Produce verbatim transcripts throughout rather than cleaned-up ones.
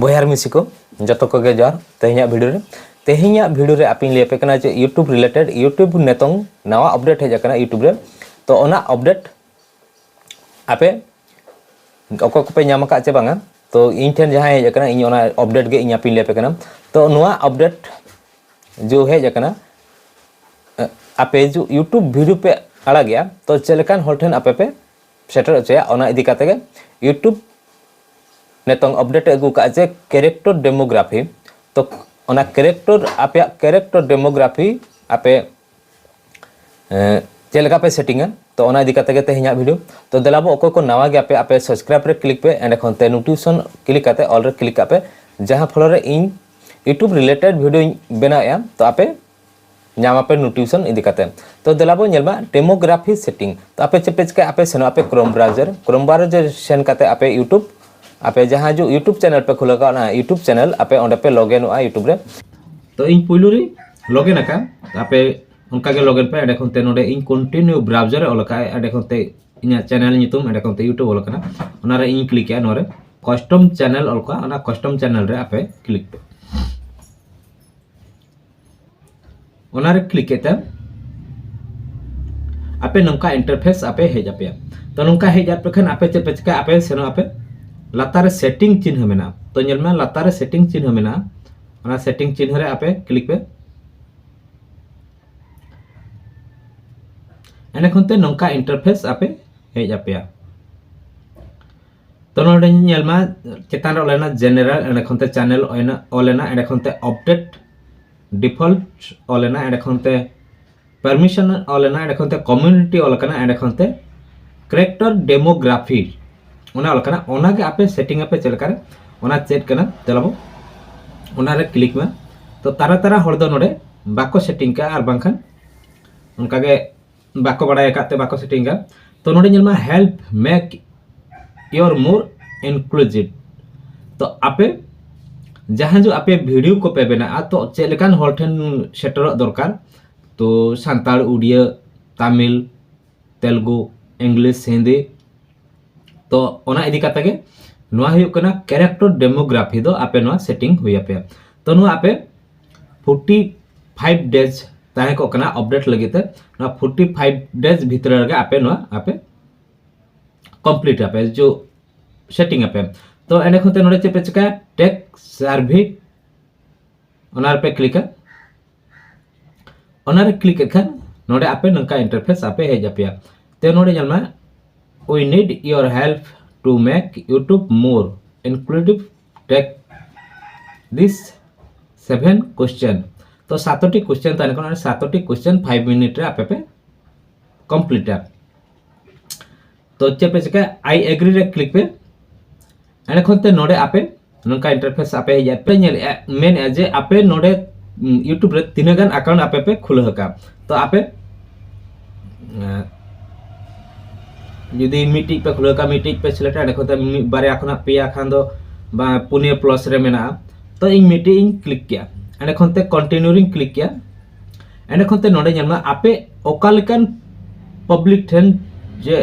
ᱵᱚᱭᱦᱟ ᱟᱨ ᱢᱤᱥᱤ ᱠᱚ, ᱡᱚᱛᱚ ᱠᱚᱜᱮ ᱡᱚᱦᱟᱨ᱾ ᱛᱮᱦᱮᱧᱟᱜ ᱵᱷᱤᱰᱤᱭᱳ ᱨᱮ, ᱛᱮᱦᱮᱧᱟᱜ ᱵᱷᱤᱰᱤᱭᱳ ᱨᱮ ᱟᱯᱮᱧ ᱞᱟᱹᱭ ᱟᱯᱮ ᱠᱟᱱᱟ ᱡᱮ YouTube ᱨᱤᱞᱮᱴᱮᱰ, YouTube ᱱᱤᱛᱚᱝ ᱱᱟᱣᱟ ᱟᱯᱰᱮᱴ ᱦᱮᱡ ᱟᱠᱟᱱᱟ YouTube ᱨᱮ᱾ ᱛᱚ ᱚᱱᱟ ᱟᱯᱰᱮᱴ ᱟᱯᱮ ᱚᱠᱚᱭ ᱠᱚᱯᱮ ᱧᱟᱢ ᱟᱠᱟᱫ ᱪᱮ ᱵᱟᱝᱟ, ᱛᱚ ᱤᱧ ᱴᱷᱮᱱ ᱡᱟᱦᱟᱸ ᱦᱮᱡ ᱟᱠᱟᱱᱟ, ᱤᱧ ᱚᱱᱟ ᱟᱯᱰᱮᱴ ᱜᱮ ᱤᱧ ᱟᱯᱮᱧ ᱞᱟᱹᱭ ᱟᱯᱮ ᱠᱟᱱᱟ᱾ ᱛᱚ ᱱᱚᱣᱟ ᱟᱯᱰᱮᱴ ᱡᱚ ᱦᱮᱡ ᱟᱠᱟᱱᱟ, ᱟᱯᱮ ᱡᱚ YouTube ᱵᱷᱤᱰᱤᱭᱳ ᱯᱮ ᱟᱲᱟᱜᱮᱜᱼᱟ, ᱛᱚ ᱪᱮᱫ ᱞᱮᱠᱟᱱ ᱦᱚᱲ ᱴᱷᱮᱱ ᱟᱯᱮ ᱯᱮ ᱥᱮᱴᱮᱨ ᱦᱚᱪᱚᱭᱟ, ᱚᱱᱟ ᱤᱫᱤ ᱠᱟᱛᱮ ᱜᱮ YouTube ᱱᱤᱛᱚᱝ ᱟᱯᱰᱮᱴ ᱮ ᱟᱹᱜᱩ ᱠᱟᱜᱼᱟ ᱡᱮ ᱠᱮᱨᱮᱠᱴᱚᱨ ᱰᱮᱢᱳᱜᱨᱟᱯᱷᱤ᱾ ᱛᱚ ᱚᱱᱟ ᱠᱮᱨᱮᱠᱴᱚᱨ, ᱟᱯᱮᱭᱟᱜ ᱠᱮᱨᱮᱠᱴᱚᱨ ᱰᱮᱢᱳᱜᱨᱟᱯᱷᱤ ᱟᱯᱮ ᱮᱸ, ᱪᱮᱫ ᱞᱮᱠᱟ ᱯᱮ ᱥᱮᱴᱤᱝᱟ, ᱛᱚ ᱚᱱᱟ ᱤᱫᱤ ᱠᱟᱛᱮ ᱜᱮ ᱛᱮᱦᱮᱧᱟᱜ ᱵᱷᱤᱰᱤᱭᱳ᱾ ᱛᱚ ᱫᱮᱞᱟ ᱵᱚ, ᱚᱠᱚᱭ ᱠᱚ ᱱᱟᱣᱟ ᱜᱮᱭᱟ ᱯᱮ, ᱟᱯᱮ ᱥᱟᱵᱥᱠᱨᱟᱭᱤᱵ ᱨᱮ ᱠᱞᱤᱠ ᱯᱮ, ᱮᱸᱰᱮ ᱠᱷᱚᱱ ᱛᱮ ᱱᱳᱴᱤᱯᱷᱤᱠᱮᱥᱚᱱ ᱠᱞᱤᱠ ᱠᱟᱛᱮ ᱚᱞ ᱨᱮ ᱠᱞᱤᱠ ᱠᱟᱜ ᱯᱮ, ᱡᱟᱦᱟᱸ ᱯᱷᱚᱞᱚ ᱨᱮ ᱤᱧ YouTube ᱨᱤᱞᱮᱴᱮᱰ ᱵᱷᱤᱰᱤᱭᱳᱧ ᱵᱮᱱᱟᱣᱮᱫᱼᱟ, ᱛᱚ ᱟᱯᱮ ᱧᱟᱢ ᱟᱯᱮ ᱱᱳᱴᱤᱯᱷᱤᱠᱮᱥᱚᱱ ᱤᱫᱤ ᱠᱟᱛᱮ᱾ ᱛᱚ ᱫᱮᱞᱟ ᱵᱚ ᱧᱮᱞ ᱢᱟ ᱰᱮᱢᱳᱜᱨᱟᱯᱷᱤ ᱥᱮᱴᱤᱝ᱾ ᱛᱚ ᱟᱯᱮ ᱪᱮᱫ ᱯᱮ ᱪᱤᱠᱟᱹᱭᱟ, ᱟᱯᱮ ᱥᱮᱱᱚᱜ ᱟᱯᱮ ᱠᱨᱳᱢ ᱵᱨᱟᱣᱡᱟᱨ, ᱠᱨᱳᱢ ᱵᱨᱟᱣᱡᱟᱨ ᱥᱮᱱ ᱠᱟᱛᱮ ᱟᱯᱮ YouTube, ᱟᱯᱮ ᱡᱟᱦᱟᱸ ᱡᱚ YouTube ᱪᱮᱱᱮᱞ ᱯᱮ ᱠᱷᱩᱞᱟᱹᱣ ᱠᱟᱜᱼᱟ, ᱚᱱᱟ YouTube ᱪᱮᱱᱮᱞ ᱟᱯᱮ ᱚᱸᱰᱮ ᱯᱮ ᱞᱚᱜᱤᱱᱚᱜᱼᱟ YouTube ᱨᱮ᱾ ᱛᱚ ᱤᱧ ᱯᱩᱭᱞᱩ ᱨᱮ ᱞᱚᱜᱤᱱ ᱟᱠᱟᱱ, ᱟᱯᱮ ᱚᱱᱠᱟ ᱜᱮ ᱞᱚᱜᱤᱱ ᱯᱮ᱾ ᱮᱸᱰᱮ ᱠᱷᱚᱱ ᱛᱮ ᱱᱚᱰᱮ ᱤᱧ ᱠᱚᱱᱴᱤᱱᱤᱭᱩ ᱵᱨᱟᱣᱡᱟᱨ ᱮ ᱚᱞ ᱟᱠᱟᱫ, ᱮᱸᱰᱮ ᱠᱷᱚᱱ ᱛᱮ ᱤᱧᱟᱹᱜ ᱪᱮᱱᱮᱞ ᱧᱩᱛᱩᱢ, ᱮᱸᱰᱮ ᱠᱷᱚᱱ ᱛᱮ YouTube ᱚᱞ ᱟᱠᱟᱱᱟ, ᱚᱱᱟ ᱨᱮ ᱤᱧ ᱠᱞᱤᱠ ᱮᱜᱼᱟ᱾ ᱱᱚᱣᱟ ᱨᱮ ᱠᱟᱥᱴᱚᱢ ᱪᱮᱱᱮᱞ ᱚᱞ ᱠᱚᱜᱼᱟ, ᱚᱱᱟ ᱠᱟᱥᱴᱚᱢ ᱪᱮᱱᱮᱞ ᱨᱮ ᱟᱯᱮ ᱠᱞᱤᱠ ᱯᱮ᱾ ᱚᱱᱟ ᱨᱮ ᱠᱞᱤᱠ ᱠᱮᱫ ᱛᱮ ᱟᱯᱮ ᱱᱚᱝᱠᱟ ᱤᱱᱴᱟᱨᱯᱷᱮᱥ ᱟᱯᱮ ᱦᱮᱡ ᱟᱯᱮᱭᱟ᱾ ᱛᱚ ᱱᱚᱝᱠᱟ ᱦᱮᱡ ᱟᱯᱮ ᱠᱷᱟᱱ ᱟᱯᱮ ᱪᱮᱫ ᱯᱮ ᱪᱤᱠᱟᱹᱭᱟ, ᱟᱯᱮ ᱥᱮᱱᱚᱜ ᱟᱯᱮ ᱞᱟᱛᱟᱨ ᱨᱮ ᱥᱮᱴᱤᱝ ᱪᱤᱱᱦᱟᱹ ᱢᱮᱱᱟᱜᱼᱟ᱾ ᱛᱚ ᱧᱮᱞ ᱢᱮ ᱞᱟᱛᱟᱨ ᱨᱮ ᱥᱮᱴᱤᱝ ᱪᱤᱱᱦᱟᱹ ᱢᱮᱱᱟᱜᱼᱟ, ᱚᱱᱟ ᱥᱮᱴᱤᱝ ᱪᱤᱱᱦᱟᱹ ᱨᱮ ᱟᱯᱮ ᱠᱞᱤᱠ ᱯᱮ᱾ ᱮᱸᱰᱮ ᱠᱷᱚᱱ ᱛᱮ ᱱᱚᱝᱠᱟ ᱤᱱᱴᱟᱨᱯᱷᱮᱥ ᱟᱯᱮ ᱦᱮᱡ ᱟᱯᱮᱭᱟ᱾ ᱛᱚ ᱱᱚᱰᱮ ᱧᱮᱞ ᱢᱟ ᱪᱮᱛᱟᱱ ᱨᱮ ᱚᱞ ᱮᱱᱟ ᱡᱮᱱᱟᱨᱮᱞ, ᱮᱸᱰᱮ ᱠᱷᱚᱱ ᱛᱮ ᱪᱮᱱᱮᱞ ᱚᱞ ᱮᱱᱟ, ᱮᱸᱰᱮ ᱠᱷᱚᱱ ᱛᱮ ᱟᱯᱰᱮᱴ ᱰᱤᱯᱷᱚᱞᱴ ᱚᱞ ᱮᱱᱟ, ᱮᱸᱰᱮ ᱠᱷᱚᱱ ᱛᱮ ᱯᱟᱨᱢᱤᱥᱚᱱ ᱚᱞ ᱮᱱᱟ, ᱮᱸᱰᱮ ᱠᱷᱚᱱ ᱛᱮ ᱠᱚᱢᱤᱭᱩᱱᱤᱴᱤ ᱚᱞ ᱟᱠᱟᱱᱟ, ᱮᱸᱰᱮ ᱠᱷᱚᱱ ᱛᱮ ᱠᱮᱨᱮᱠᱴᱚᱨ ᱰᱮᱢᱳᱜᱨᱟᱯᱷᱤ ᱚᱱᱟ ᱚᱞ ᱟᱠᱟᱱᱟ᱾ ᱚᱱᱟ ᱜᱮ ᱟᱯᱮ ᱥᱮᱴᱤᱝ ᱟᱯᱮ ᱪᱮᱫ ᱞᱮᱠᱟ ᱨᱮ, ᱚᱱᱟ ᱪᱮᱫ ᱠᱟᱱᱟ ᱫᱮᱞᱟ ᱵᱚ ᱚᱱᱟ ᱨᱮ ᱠᱞᱤᱠ ᱢᱮ᱾ ᱛᱚ ᱛᱟᱨᱟ ᱛᱟᱨᱟ ᱦᱚᱲ ᱫᱚ ᱱᱚᱰᱮ ᱵᱟᱠᱚ ᱥᱮᱴᱤᱝ ᱠᱟᱜᱼᱟ, ᱟᱨ ᱵᱟᱝᱠᱷᱟᱱ ᱚᱱᱠᱟ ᱜᱮ ᱵᱟᱠᱚ ᱵᱟᱲᱟᱭ ᱟᱠᱟᱫ ᱛᱮ ᱵᱟᱠᱚ ᱥᱮᱴᱤᱝᱟ᱾ ᱛᱚ ᱱᱚᱰᱮ ᱧᱮᱞ ᱢᱟ help make your more inclusive᱾ ᱛᱚ ᱟᱯᱮ ᱡᱟᱦᱟᱸ ᱡᱚ ᱟᱯᱮ ᱵᱷᱤᱰᱤᱭᱳ ᱠᱚᱯᱮ ᱵᱮᱱᱟᱜᱼᱟ, ᱛᱚ ᱪᱮᱫ ᱞᱮᱠᱟᱱ ᱦᱚᱲ ᱴᱷᱮᱱ ᱥᱮᱴᱮᱨᱚᱜ ᱫᱚᱨᱠᱟᱨ? ᱛᱚ ᱥᱟᱱᱛᱟᱲ, ᱩᱲᱤᱭᱟᱹ, ᱛᱟᱢᱤᱞ, ᱛᱮᱞᱜᱩ, ᱤᱝᱞᱤᱥ, ᱦᱤᱱᱫᱤ, ᱛᱚ ᱚᱱᱟ ᱤᱫᱤ ᱠᱟᱛᱮ ᱜᱮ ᱱᱚᱣᱟ ᱦᱩᱭᱩᱜ ᱠᱟᱱᱟ character demography ᱫᱚ ᱟᱯᱮ ᱱᱚᱣᱟ setting ᱦᱩᱭ ᱟᱯᱮᱭᱟ᱾ ᱛᱚ ᱱᱚᱣᱟ ᱟᱯᱮ forty five days ᱛᱟᱦᱮᱸ ᱠᱚᱜ ᱠᱟᱱᱟ update ᱞᱟᱹᱜᱤᱫ ᱛᱮ᱾ ᱱᱚᱣᱟ forty five days ᱵᱷᱤᱛᱨᱤ ᱨᱮᱜᱮ ᱟᱯᱮ ᱱᱚᱣᱟ ᱟᱯᱮ complete ᱟᱯᱮ ᱡᱚ setting ᱟᱯᱮ᱾ ᱛᱚ ᱮᱸᱰᱮ ᱠᱷᱚᱱ ᱛᱮ ᱱᱚᱰᱮ ᱪᱮᱫ ᱯᱮ ᱪᱤᱠᱟᱹᱭᱟ, tech survey ᱚᱱᱟ ᱨᱮᱯᱮ clickᱟ᱾ ᱚᱱᱟ ᱨᱮ click ᱮᱫ ᱠᱷᱟᱱ ᱱᱚᱰᱮ ᱟᱯᱮ ᱱᱚᱝᱠᱟ interface ᱟᱯᱮ ᱦᱮᱡ ᱟᱯᱮᱭᱟ᱾ ᱛᱚ ᱱᱚᱰᱮ ᱧᱮᱞ ᱢᱮ, we need your help to make YouTube more inclusive, take this seven question᱾ ᱛᱚ ᱥᱟᱛᱴᱤ question ᱛᱟᱦᱮᱱ ᱠᱟᱱᱟ, ᱥᱟᱛᱴᱤ question five minute ᱨᱮ ᱟᱯᱮ ᱯᱮ completeᱟ᱾ ᱛᱚ ᱪᱮᱫ ᱯᱮ ᱪᱤᱠᱟᱹᱭᱟ, I agree ᱨᱮ click ᱯᱮ᱾ ᱮᱸᱰᱮ ᱠᱷᱚᱱ ᱛᱮ ᱱᱚᱰᱮ ᱟᱯᱮ ᱱᱚᱝᱠᱟ interface ᱟᱯᱮ ᱦᱮᱡ ᱟᱯᱮ ᱧᱮᱞᱮᱜᱼᱟ, ᱢᱮᱱᱮᱜᱼᱟ ᱡᱮ ᱟᱯᱮ ᱱᱚᱰᱮ, ᱩᱸ, YouTube ᱨᱮ ᱛᱤᱱᱟᱹᱜ ᱜᱟᱱ account ᱟᱯᱮ ᱯᱮ ᱠᱷᱩᱞᱟᱹᱣ ᱟᱠᱟᱫ᱾ ᱛᱚ ᱟᱯᱮ, ᱮᱸ, ᱡᱩᱫᱤ ᱢᱤᱫᱴᱤᱡ ᱯᱮ ᱠᱷᱩᱞᱟᱹᱣ ᱟᱠᱟᱫ, ᱢᱤᱫᱴᱤᱡ ᱯᱮ select ᱟ, ᱮᱸᱰᱮ ᱠᱷᱚᱱ ᱛᱮ ᱢᱤᱫ ᱵᱟᱨᱭᱟ ᱠᱷᱚᱱᱟᱜ ᱯᱮᱭᱟ ᱠᱷᱟᱱ ᱫᱚ ᱵᱟ ᱯᱩᱱᱭᱟᱹ plus ᱨᱮ ᱢᱮᱱᱟᱜᱼᱟ᱾ ᱛᱚ ᱤᱧ ᱢᱤᱫᱴᱤᱡ ᱤᱧ click ᱠᱮᱜᱼᱟ, ᱮᱸᱰᱮ ᱠᱷᱚᱱ ᱛᱮ continue ᱨᱤᱧ click ᱠᱮᱜᱼᱟ᱾ ᱮᱸᱰᱮ ᱠᱷᱚᱱ ᱛᱮ ᱱᱚᱰᱮ ᱧᱮᱞ ᱢᱮ ᱟᱯᱮ ᱚᱠᱟ ᱞᱮᱠᱟᱱ public ᱴᱷᱮᱱ ᱡᱮ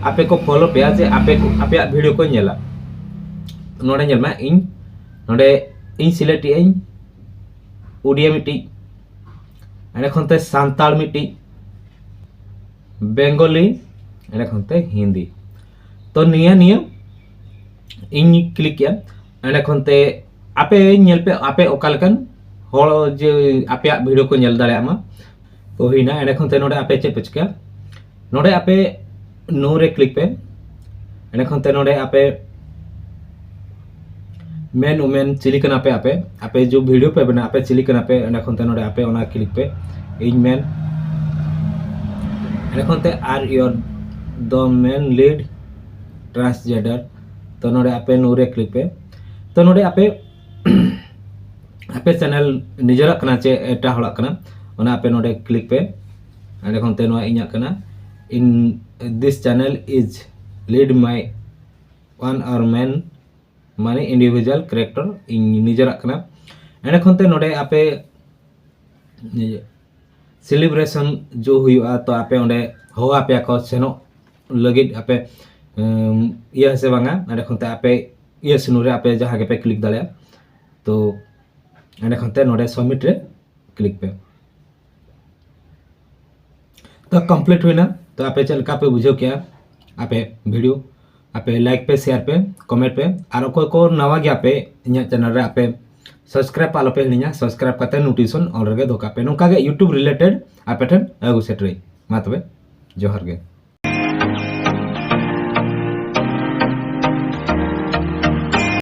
ᱟᱯᱮ ᱠᱚ follow ᱯᱮᱭᱟ, ᱡᱮ ᱟᱯᱮ ᱠᱚ, ᱟᱯᱮᱭᱟᱜ video ᱠᱚ ᱧᱮᱞᱟ᱾ ᱱᱚᱰᱮ ᱧᱮᱞ ᱢᱮ, ᱤᱧ ᱱᱚᱰᱮ ᱤᱧ select ᱮᱜᱼᱟᱹᱧ ᱳᱰᱤᱭᱟ ᱢᱤᱫᱴᱤᱡ, ᱮᱸᱰᱮ ᱠᱷᱚᱱ ᱛᱮ ᱥᱟᱱᱛᱟᱲ ᱢᱤᱫᱴᱤᱡ, ᱵᱮᱝᱜᱚᱞᱤ, ᱮᱸᱰᱮ ᱠᱷᱚᱱ ᱛᱮ ᱦᱤᱱᱫᱤ᱾ ᱛᱚ ᱱᱤᱭᱟᱹ, ᱱᱤᱭᱟᱹ ᱤᱧ click ᱠᱮᱜᱼᱟ᱾ ᱮᱸᱰᱮ ᱠᱷᱚᱱ ᱛᱮ ᱟᱯᱮ ᱧᱮᱞ ᱯᱮ, ᱟᱯᱮ ᱚᱠᱟ ᱞᱮᱠᱟᱱ ᱦᱚᱲ ᱡᱮ ᱟᱯᱮᱭᱟᱜ video ᱠᱚ ᱧᱮᱞ ᱫᱟᱲᱮᱭᱟᱜ ᱢᱟ᱾ ᱛᱚ ᱦᱩᱭᱱᱟ, ᱮᱸᱰᱮ ᱠᱷᱚᱱ ᱛᱮ ᱱᱚᱰᱮ ᱟᱯᱮ ᱪᱮᱫ ᱯᱮ ᱪᱤᱠᱟᱹᱭᱟ? ᱱᱚᱰᱮ ᱟᱯᱮ no ᱨᱮ click ᱯᱮ᱾ ᱮᱸᱰᱮ ᱠᱷᱚᱱ ᱛᱮ ᱱᱚᱰᱮ ᱟᱯᱮ men women ᱪᱤᱞᱤ ᱠᱟᱱᱟ ᱯᱮ ᱟᱯᱮ, ᱟᱯᱮ ᱡᱚ video ᱯᱮ ᱵᱮᱱᱟᱣᱟ, ᱟᱯᱮ ᱪᱤᱞᱤ ᱠᱟᱱᱟ ᱯᱮ, ᱮᱸᱰᱮ ᱠᱷᱚᱱ ᱛᱮ ᱱᱚᱰᱮ ᱟᱯᱮ ᱚᱱᱟ click ᱯᱮ, ᱤᱧ men᱾ ᱮᱸᱰᱮ ᱠᱷᱚᱱ ᱛᱮ are you the male lead transgender, ᱛᱚ ᱱᱚᱰᱮ ᱟᱯᱮ no ᱨᱮ click ᱯᱮ᱾ ᱛᱚ ᱱᱚᱰᱮ ᱟᱯᱮ ᱟᱯᱮ channel ᱱᱤᱡᱮᱨᱟᱜ ᱠᱟᱱᱟ ᱪᱮ ᱮᱴᱟᱜ ᱦᱚᱲᱟᱜ ᱠᱟᱱᱟ, ᱚᱱᱟ ᱟᱯᱮ ᱱᱚᱰᱮ click ᱯᱮ᱾ ᱮᱸᱰᱮ ᱠᱷᱚᱱ ᱛᱮ ᱱᱚᱣᱟ ᱤᱧᱟᱹᱜ ᱠᱟᱱᱟ, in this channel is lead my one or man, ᱢᱟᱱᱮ individual character, ᱤᱧ ᱱᱤᱡᱮᱨᱟᱜ ᱠᱟᱱᱟ᱾ ᱮᱸᱰᱮ ᱠᱷᱚᱱ ᱛᱮ ᱱᱚᱰᱮ ᱟᱯᱮ celebration ᱡᱚ ᱦᱩᱭᱩᱜᱼᱟ, ᱛᱚ ᱟᱯᱮ ᱚᱸᱰᱮ ᱦᱚᱦᱚ ᱟᱯᱮᱭᱟ ᱠᱚ ᱥᱮᱱᱚᱜ ᱞᱟᱹᱜᱤᱫ ᱟᱯᱮ ᱤᱭᱟᱹ ᱥᱮ ᱵᱟᱝᱟ, ᱚᱸᱰᱮ ᱠᱷᱚᱱ ᱛᱮ ᱟᱯᱮ ᱤᱭᱟᱹ ᱥᱤᱱᱩ ᱨᱮ ᱟᱯᱮ ᱡᱟᱦᱟᱸ ᱜᱮᱯᱮ ᱠᱞᱤᱠ ᱫᱟᱲᱮᱭᱟᱜᱼᱟ᱾ ᱛᱚ ᱚᱸᱰᱮ ᱠᱷᱚᱱ ᱛᱮ ᱱᱚᱰᱮ ᱥᱟᱵᱢᱤᱴ ᱨᱮ ᱠᱞᱤᱠ ᱯᱮ᱾ ᱛᱚ ᱠᱚᱢᱯᱞᱤᱴ ᱦᱩᱭᱱᱟ᱾ ᱛᱚ ᱟᱯᱮ ᱪᱮᱫ ᱞᱮᱠᱟ ᱯᱮ ᱵᱩᱡᱷᱟᱹᱣ ᱠᱮᱜᱼᱟ ᱟᱯᱮ ᱵᱷᱤᱰᱤᱭᱳ? ᱟᱯᱮ ᱞᱟᱭᱤᱠ ᱯᱮ, ᱥᱮᱭᱟᱨ ᱯᱮ, ᱠᱚᱢᱮᱱᱴ ᱯᱮ᱾ ᱟᱨ ᱚᱠᱚᱭ ᱠᱚ ᱱᱟᱣᱟ ᱜᱮᱭᱟ ᱯᱮ ᱤᱧᱟᱹᱜ ᱪᱮᱱᱮᱞ ᱨᱮ, ᱟᱯᱮ ᱥᱟᱵᱥᱠᱨᱟᱭᱤᱵ ᱟᱞᱚ ᱯᱮ ᱦᱤᱲᱤᱧᱟ᱾ ᱥᱟᱵᱥᱠᱨᱟᱭᱤᱵ ᱠᱟᱛᱮ ᱱᱳᱴᱤᱯᱷᱤᱠᱮᱥᱚᱱ ᱚᱞ ᱨᱮᱜᱮ ᱫᱚᱦᱚ ᱠᱟᱜ ᱯᱮ᱾ ᱱᱚᱝᱠᱟ ᱜᱮ ᱤᱭᱩᱴᱩᱵᱽ ᱨᱤᱞᱮᱴᱮᱰ ᱟᱯᱮ ᱴᱷᱮᱱ ᱟᱹᱜᱩ ᱥᱮᱴᱮᱨᱟᱹᱧ᱾ ᱢᱟ ᱛᱚᱵᱮ, ᱡᱚᱦᱟᱨ ᱜᱮ᱾